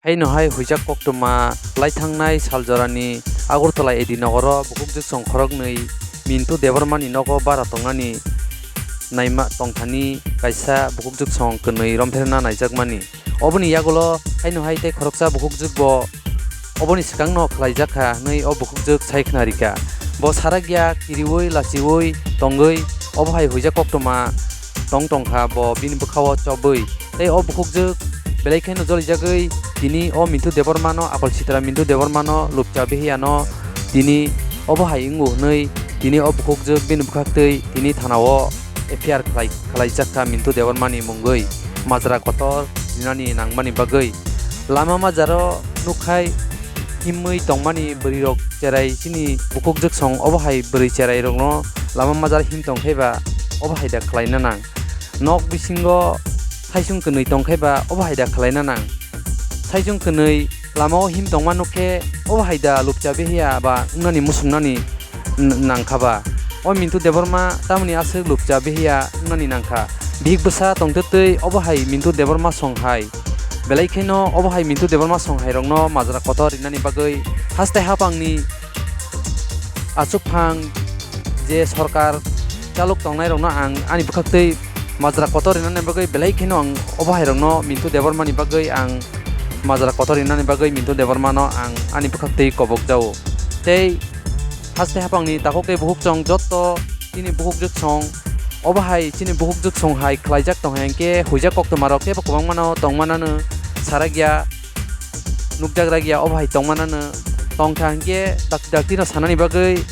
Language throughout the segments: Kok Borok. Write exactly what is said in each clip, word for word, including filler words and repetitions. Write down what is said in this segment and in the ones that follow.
Haino hai huijak koktwma lai thangnai sal jorani Agartala A D nogoro bukhukjwk song khoroknwi Mintu Debbarmani nogo bara tongnani naima tongthani kaisa bukhukjwk song kwnwi romtherna naijakmani. Oboni yagulo haino hai tei khoroksa bukhukjwk bo oboni swkangno khlaijak kha hwnwi o bukhukjwk sai khna rikha. Bo sarakya kiriui lachiui tongwi obo hai huijak koktwma tong tongkha bo bini bwkhao chobwi. Tei o bukhukjwk belai kheno jolijagwi tini o Mintu Debbarmano, Akol Sitra Mintu Debbarmano lupcha bihiyano tini obo hai wngo hwnwi tini o bukhukjwk bini bwkhaktwi tini thanao F I R khlai-, khlaijak kha Mintu Debbarmani mungwi majra kotor rinani nangmani bagwi. Lama majaro nukkhai himwi tongmani bwrwirok cherai chini bukhukjwk song obo hai bwrwi cherairokno lama majaro him tongkhaiba obo hai da khlaina nang. Nok bisingo saichung kwnwi tongkhaiba obo hai da khlaina nang. Saichung kwnwi lamao him tongma nukkhe obo hai da lupcha bihiya ba wngnani musungnani n-, nangkha ba. O Mintu Debbarma tamoni aswk lupcha bihiya wngnani nangkha. Bihik bwsa tongtwtwi obo hai Mintu Debbarma song hai. Belai kheno obo hai Mintu Debbarma song hai rokno majra kotor rinani bagwi haste hapangni achukphang je sorkar chalok tongnai rokno ang ani bwkhaktwi majra kotor rinani bagwi belai kheno ang obo hai rokno Mintu Debbarmani bagwi ang majra kotor rinani bagwi Mintu Debbarmano ang ani bwkhaktwi kobok jao. Tei haste hapangni takhuk tei bukhuk chwng jotto chini bukhukjwk song, obo hai chini bukhukjwk song hai khlaijak tong hai hwnkhe huijak koktwmarok teibo kwbangmano tongmanano sarakya, nukjak rakya, obo hai tongmanano tongkha hwnkhe dakti daktino sanani bagwi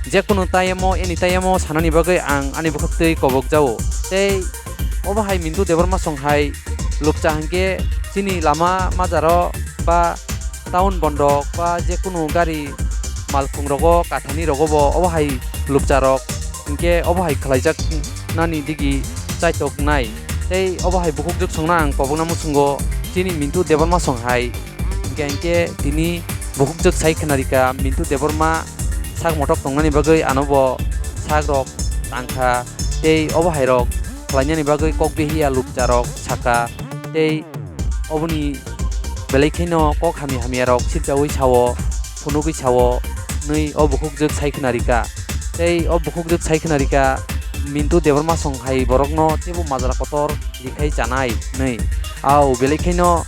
jekunu tayemo, any tayemo sanani bagwi ang ani bwkhaktwi kobok jao. Tei obo hai Mintu Debbarma song hai lupcha hwnkhe chini lama majaro ba town bondok ba jekunu gari malkhung rogo kathani rogo bo obo hai lupcha rok hwnkhe obo hai khlaijak nani digi chaitok nai. Tei obo hai bukhukjwk songno ang kobokna muchungo chini Mintu Debbarma song hai hwnkhe hwnkhe tini bukhukjwk sai khna rikha Mintu Debbarma sak mothok tongnani bagwi ano bo sak rok tangkha tei obo hai rok khlainani bagwi kok bihiya lupcha rok saka tei oboni belai kheno kok hamya hamya rok sipjaui sao, phunugui sao, nwi o bukhukjwk sai khna rikha. Tei o bukhukjwk sai khna rikha, Mintu Debbarma song hai borokno teibo majra kotor rikhai chanai, nwi. Au, belai kheno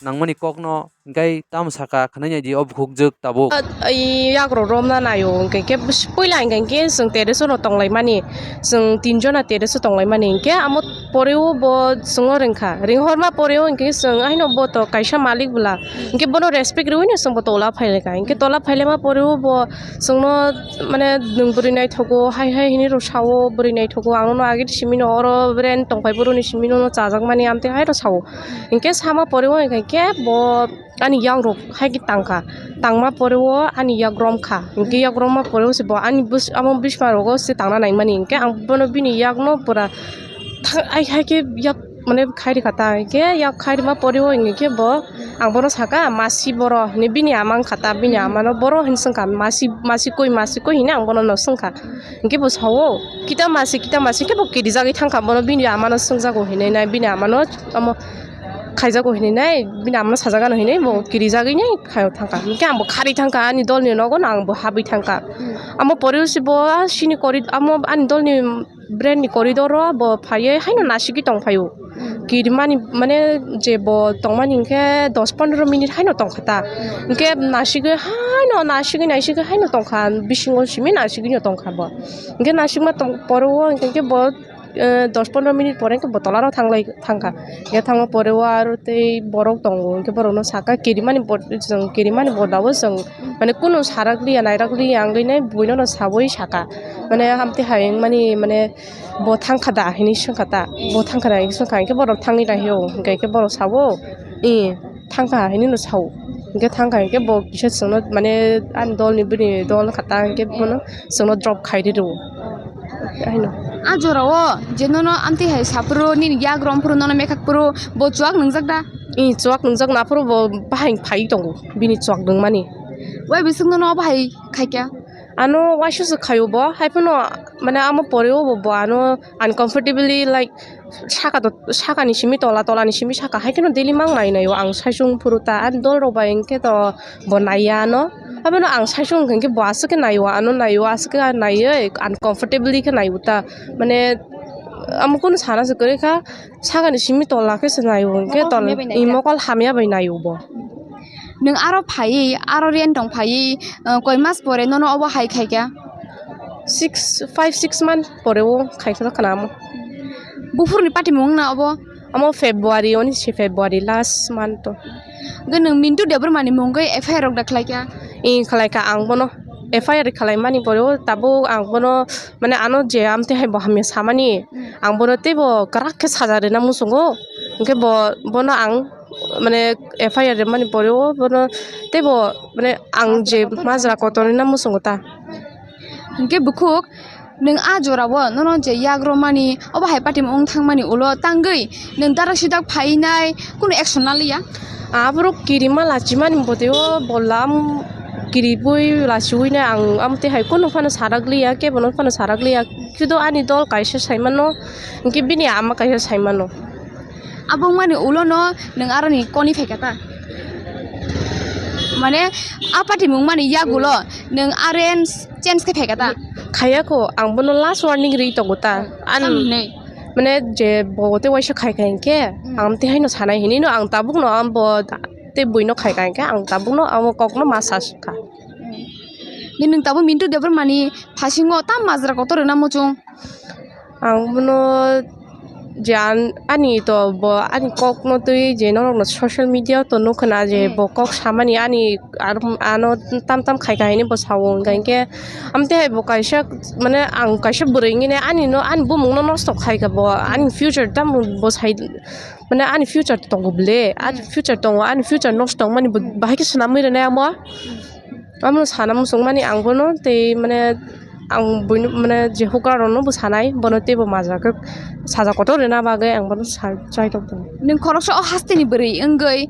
nangmani kokno hwnkhe tamo saka khwnai nai di o bukhukjwk tabuk. Ai yagrok romna naio, hwnkhe khe puila hwnkhe khe chwng terrace-o no tonglaimani, chwng tinjona terrace-o tonglaimani, hwnkhe amo poreo bo chwngno ringkha, ringhorma poreo hwnkhe chwng aino bo to kaisa malik bwla, hwnkhe bono respect rwino chwngbo tola phailaikha, hwnkhe tola phailaima poreo bo chwngno mane nwng bwrwi naithogo hai hai hinwi rw sao, bwrwi naithogo, ang nono agini simi no oro rent tongphai boroni simi nono chajakmani amtwi hai rw sao, hwnkhe sama poreo hwnkhe khe bo ani yagrok hai khe tangkha, tangma poreo ani yak romkha, hwnkhe yak romma poreo se bo ani bwskango se tangna naimani, hwnkhe ang bono bini yakno pura thang ai hai khe yak mane khai rikha ta, hwnkhe yak khai rima poreo hwnkhe bo ang bono saka, "Masi boro," hinwi bini ama wngkha ta, bini amano "Boro?" hinwi swngkha, "Masi, masi koi, masi koi?" hinwi ang bono swngkha, hwnkhe bo sao, "Kita masi, kita masi," hwnkhe bo kirijagwi thangkha, bono bini amano swngjago hinwi nai, bini amano omo khaijago hinwi nai, bini amano sajagano hinwi bo kirijagwi nai khaio thangkha. Hwnkhe ang bo kharwi thangkha, ani dolni nogo no ang bo habwi thangkha. Amo poreo se bo sini kori, amo ani dolni brand ni corridor o bo phaiwi haino nasigwi tongphaio. Kirimani mane je bo tongmani hwnkhe dos pondro minute haino tongkha ta. Hwnkhe nasigwi haino, nasigwi, nasigwi haino tongkha, bisingo simi nasigwino tongkha bo. Hwnkhe nasigma tong-, poreo hwnkhe bo eh, dos pondro minute pore hwnkhe bo tolano thanglai thangkha. Hwnkhe thangma poreo aro tei borok tongo, hwnkhe borokno saka, kirimani bo-, chwng kirimani bodao chwng mane kunu sarakliya nairakliya wngwi nai buino no saui saka. Mane amtwi hai wngmani mane bo thangkha da hinwi swngkha ta, bo thangkha da hinwi swngkha, hwnkhe borok thangwi naihio, hwnkhe borok sao, "Ee, thangkha," hinwi no sao. Hwnkhe thangkha hwnkhe bo kisa chwngno mane ani dolni bini dol kha ta, hwnkhe bono chwngno drop khai rw. Haino. A jora o je nono amtwi hai saphuru nini yak romphuru nono mekhakphuru bo chuak nwngjak da? Ee, chuak nwngjak naphuru bo bahai phai tongo bini chuak nungmani. Wai bising nono bahai khaikha? Ano waisa se khaio bo, hai phano mane amo pore o bo, bo ano uncomfortably, like, saka to, saka ni simi tola, tola ni simi saka, hai kheno daily mang nai nai o ang saisung phuru ta, ani dol rok bai hwnkhe to bo nai ya ano. Abono ang saisung hwnkhe bo aswk khe nai o, ano nai o, aswk khe nai oi uncomfortably khe nai o ta, mane amo kunu sana se kwrwi kha, saka ni simi tola khe se nai o, hwnkhe mokol tol-, hamya bai nai i kha. Mokol hamya bai nai o bo. Nwng aro phaiwi, aro rent tong phaiwi, uh, koi mas pore nono obo hai khaikha? Six, five, six month pore o khaikha khana amo. Buphurni patimung wngna obo? Amo February, oni se February last month to. Hwnkhe nwng Mintu Debbarmani mungwi F I R rok da khlaikha? Ih, khlaikha ang bono. F I R khlaimani pore o tabuk ang bono, mane, ano je amtwi hai bo hamya samani, ang bono teibo kwrak khe saja rwna muchungo. Hwnkhe bo, bono ang mane F I R rwmani pore o bono teibo mane ang je majra kotor rwna muchungo ta. Hwnkhe bukhuk, nwng a jora o nono je yak rwmani obo hai patimung wng thangmani ulo tangwi nwng darak sidak phainai kunu action na liya? Aborok kirima lachimani boteo bolam kiribui lachiui nai ang amtwi hai kunu phano sarak liya, kebono phano sarak liya, kido ani dol kaisa saimano, hwnkhe bini ama kaisa saimano. Abo wngmani ulo no nwng aroni koni phaikha ta? Mane, a patimung mani yagulo nwng arrange change khe phaikha ta? Khayako, ang bono last warning ri tongo ta. Hmm. An-, tamhinwi? Mane, je bo tei waisa khai khai hinkhe, hmm, ang tei haino sanai hinwi no ang tabuk no ang bo tei buino khai khai hinkhe ang tabuk no ang kok no ma sa kha. Hmm. Ni nwng tabuk Mintu Debbarmani phasingo tam majra kotor rwna muchung? Ang bono je an-, ani to bo ani kok no twi je norok no social media to nukha na je, hmm, bo kok samani ani ar-, ano tam tam khai khai hinwi bo sao, hwnkha hinkhe amtwi hai bo kaisa mane ang kaisa bwrwi hinwi ani no ani bumung no nosto khai kha bo, ani future tamo bo sai mane ani future tongo bwle, ani, hmm, future tongo, ani future nosto tongmani bo, hmm, bahai khe swnamwi rwnai amo. Hmm. Amo sana muchung mani ang bono tei mane ang buino mane je hukra rokno bo sanai, bono teibo majra khe saja kotor rwna bagwi ang bono sa-, chai tok tongo. Nwng khoroksa o hasteni bwrwi wngwi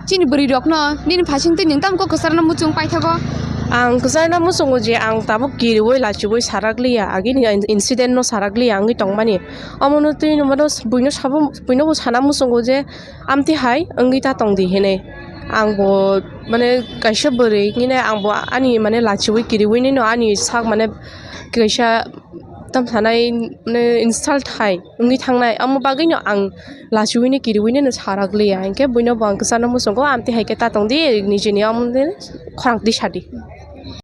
chini bwrwi rokno nini phaising twi nwng tamo kok kwcharna muchung paithago? Ang kwcharna muchungo je ang tabuk kiriui lachiui sarak liya, agini in-, incident no sarak liya wngwi tongmani. Omono twi no bono buino sabo, buino bo sana muchungo je amtwi hai wngwi ta tongdi hinwi. Ang bo mane kaisa bwrwi hinwi ang bo ani mane lachiui kiriui nino ani sak mane kaisa tam sanai mane insult hai wngwi thangnai, amo bagwino ang lachiui ni kiriui nino sarak liya, hinkhe buino bo ang kwcharna muchungo amtwi hai khe ta tongdi nijini omo khorang twi sadi.